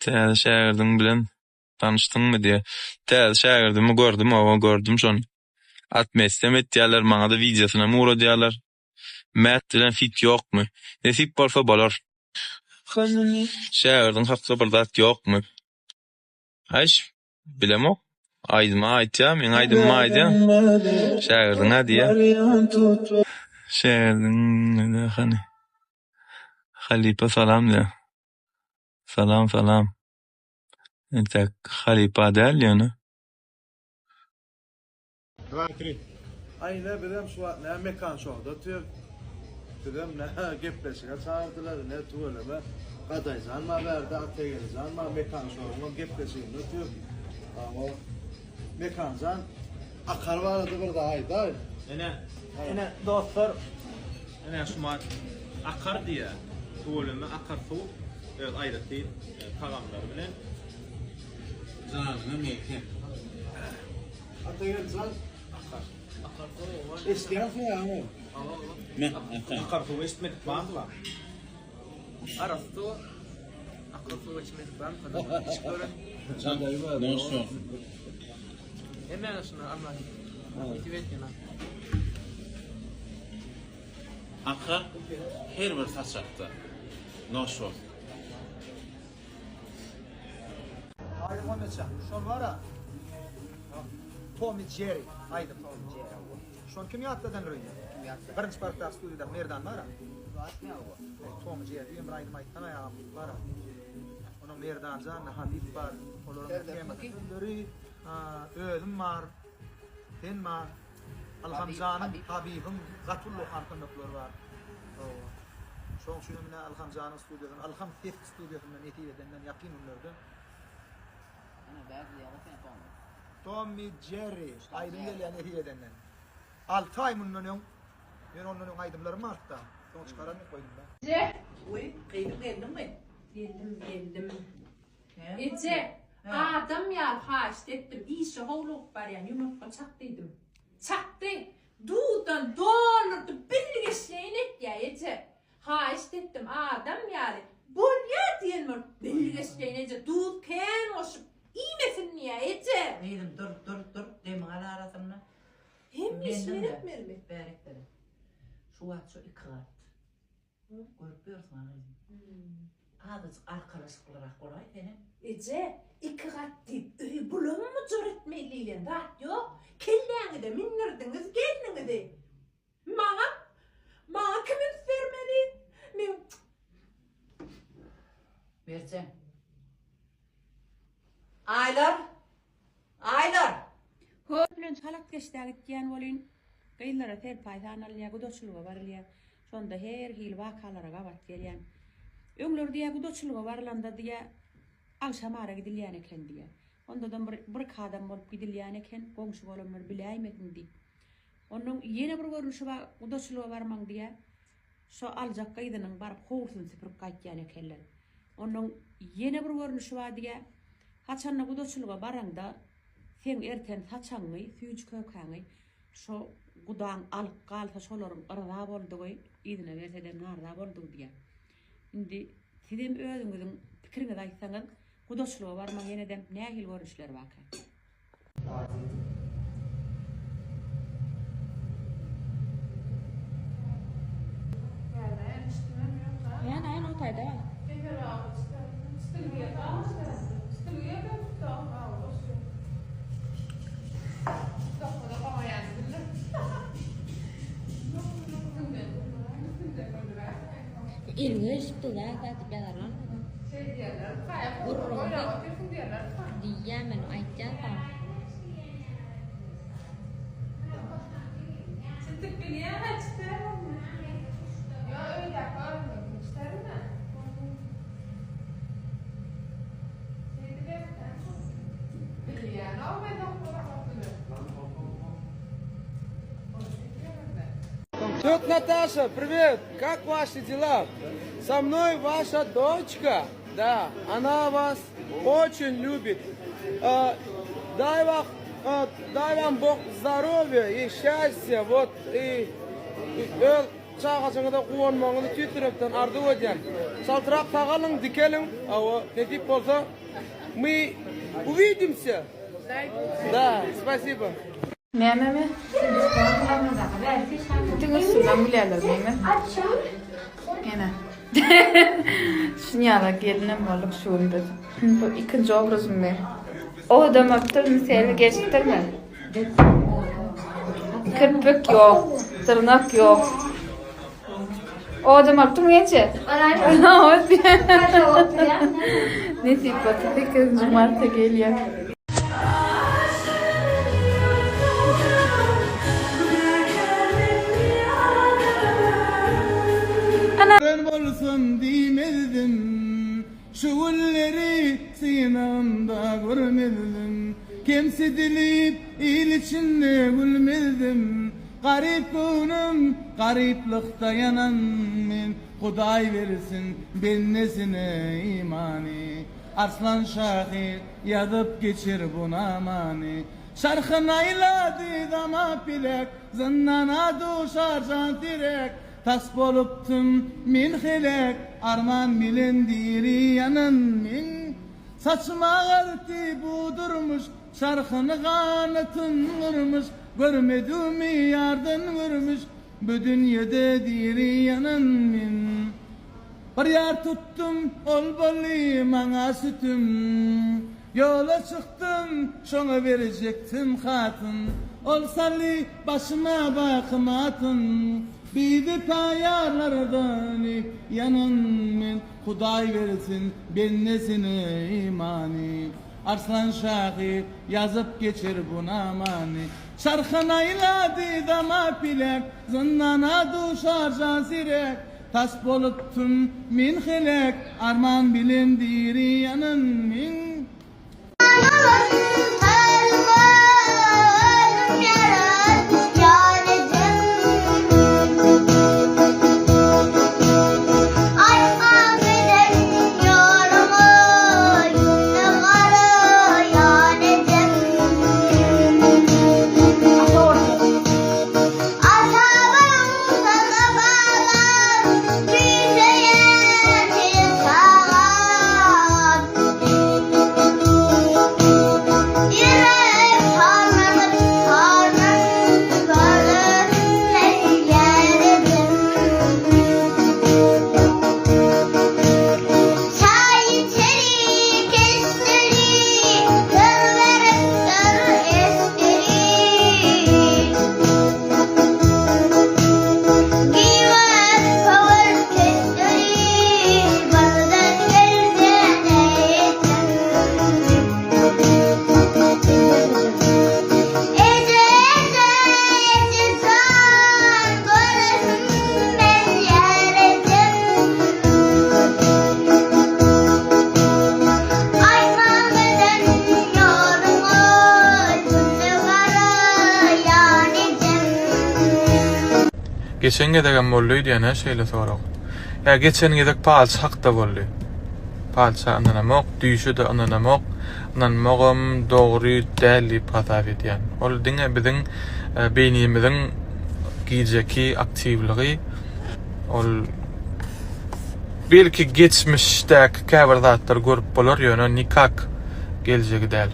Täze şägirdiň bilen tanyşdyňmy diýýär. Täze şägirdimi gördüm hawa gördüm şony. Atmetsem etýärler maňada wideosynam ugradýarlar. Mät bilen fit ýokmy? Nesip bolsa bolar. Şägirdiň hakda bir zat ýokmy? Aýş, bilemok. Aýdyma aýtýar, meň aýdymyma aýdýar. Şägirdiň-ä diýýär. Şägirdiň hany. Halypa salam diýýär. Salam salam. Entek halypa däl ýöne. Aý ine bizem şu wagt nä Mekan şowda otyr. Bizem nä gepleşige çagyrdylar ine tüweleme Gadaýjan bar bärde Atageldijan bar Mekan şowuňam gepleşiginde otyr. Hawa Mekanjan Akar barada bir zat aýdaý. Ine ine dostlar ine şumat akar diýýär. Tüweleme akar suw öz aýratyn tagamlary bilen. Janyňa melhem. Atageldijan Akar. Akar suw. Eşidýärsiň ýa oňa? Men ata. Akar suwy eşitmedik barmy la? Arasy suw. Akar suw içmedik barmy? Içip görün. Noş olsun. Hemmäňiz şundan Allah nesip etsin. Akar her bir saçakda. Noş olsun. Aýdym goýmaça. Şol bara. Tommy Jerry aýdym. Şony kim ýatladandyr öýdýän? Kim ýatladan? Birinji parkdaky studiýadaky Merdan bara. Tommy Jerry diýen bir aýdym aýtsana agam bara. Onuň Merdanjan, Habib bar. Olaryň temasy. Özüm bar. Sen bar. Ylhamjanyň, Habibiň gaty ullakan kömekleri bar. Hawa. Şoň üçinem ine Ylhamjanyň studiýasynda, Ylham ses studiýasynda nesip edenden ýakyn günlerde Tommy Jerry aýdym gelýär nesip edenden. Alty aý mundan öň, ýöne ondan öň aýdymlarym bardy-da. Soň çykaran diýip goýdum-da. Eje! Wiý, gyzym geldiňmi? Geldim, geldim. Eje, adam ýaly haýyşt etdim, işe howlugyp barýan, ýumurtga çak diýdim. Çakdy. Duzdan doldurdy, bilgeşleýin etýä, eje. Haýyşt etdim, adam ýaly, bolýa diýen bolup, bilgeşleýin eje, duz kän goşup, iýmesin diýýä, eje. Gyzym, dur, dur, dur, demiň al arasynda. Hemme işi men etmelimi? Bärik beri. Şu wagt şu ikigat. Görüp ýörsüň a gyzym. Azajyk arkalaşyklyrak bolaý senem. Eje, ikigat diýip öýi bulam-bujur etmeli diýlen zat ýok. Kelläňize mündürdiňiz gelniňizi. Maňa, maňa kim üns bermeli? Men. Merjen. Aýlar! Aýlar! Köplenç halat keşdä gitýän welin, gyzlara serpaý sanalýar, gudaçylyga barylýar. Şonda her hili wakalara gabat gelýän. Öňler diýýär, gudaçylyga barylanda diýýär, agşam ara gidilýän eken diýýär. Ondadam bir, birki adam bolup gidilýän eken, goňşy bolanlar biläýmesin diýip. Onnoň ýene bir görnüşi bar, gudaçylyga barmaň diýýär. Şo aljak gyzynyň baryp howlusyny süpürip gaýtýan ekenler. Onnoň ýene bir görnüşi bar diýýär. Haçanda gudaçylyga baraňda, seň erten saçagyňy, süýji-kökäňi şo gudaň alyp galsa şolaryň yrza boldugy, yzyna bersedem narza boldugy diýýär. Indi sizem özüňiziň pikiriňizi aýtsaňyz, gudaçylyga barmagyň ýenedem nähili görnüşleri barka? Eliňe düşüpdir zat aýdyp ýazarlar. Diýýän men aýtýan saňa. Тетя Наташа, привет! Как ваши дела? Со мной ваша дочка. Да, она вас очень любит. Э, дай вам, э, дай вам Бог здоровья и счастья. Вот и, и, э. Çagajyňyza guwanmagyňyzy tüýs ýürekden arzuw edýän. Çaltrak sagalyň, dikeliň. Hawa, nesip bolsa, my uwidimsya. Da, spasibo. Nämemi? Diňe üstünden gülýärler meňe. Ene. Şunýala gelinem bolduk şu gün biz. Bu ikinji obrazym men. Owadan bolupdyrmy, Selbi gelşipdirmi? Kirpik ýok, dyrnak ýok. Owadan bolupdyrmy genje? Nesip bolsa 8 marta gelýär. Gören bolsam diýmezdim. Şu günleri synagymda görmezdim. Kemsidilip il içinde gülmezdim. Garyp göwnüm garyplykda ýanan men. Hudaý bersin bendesine imany. Arslan şahyr ýazyp geçir bu namany. Çarhyn aýlady zama pelek, Zyndana duşar jan tirek. Tas bolupdym men helek, Arman bilen diri ýanan men. Saçym agartdy bu durmuş, Çarhyny ganatyn gyrmyş, Görmedigimi ýardan görmüş, Bu dünýede diri ýanan men. Bir ýar tutdum, ol boldy maňa sütüm. Ýola çykdym, şoňa berjekdim hatyn. Ol saldy başyma bakym atyn. Biwepa ýarlardan ýanan men. Hudaý bersin bendesine imany. Arslan şahyr ýazyp geçir bu namany. Çarhyn aýlady zama pelek, Zyndana duşar jan sirek. Tas bolupdym men helek, Arman bilen diri ýanan men. Geçen gezegem boldy öýdýän hä şeýle sorag. Ýa geçen gezek palçy hakda boldy. Palça ynanamok, düýşe-de ynanamok. Ynanmagam dogry däl diýip hasap edýän. Ol diňe biziň beýnimiziň gijeki aktiwligi. Ol belki geçmişdäki käbir zatlary görüp bolar, ýöne nikak geljegi däl.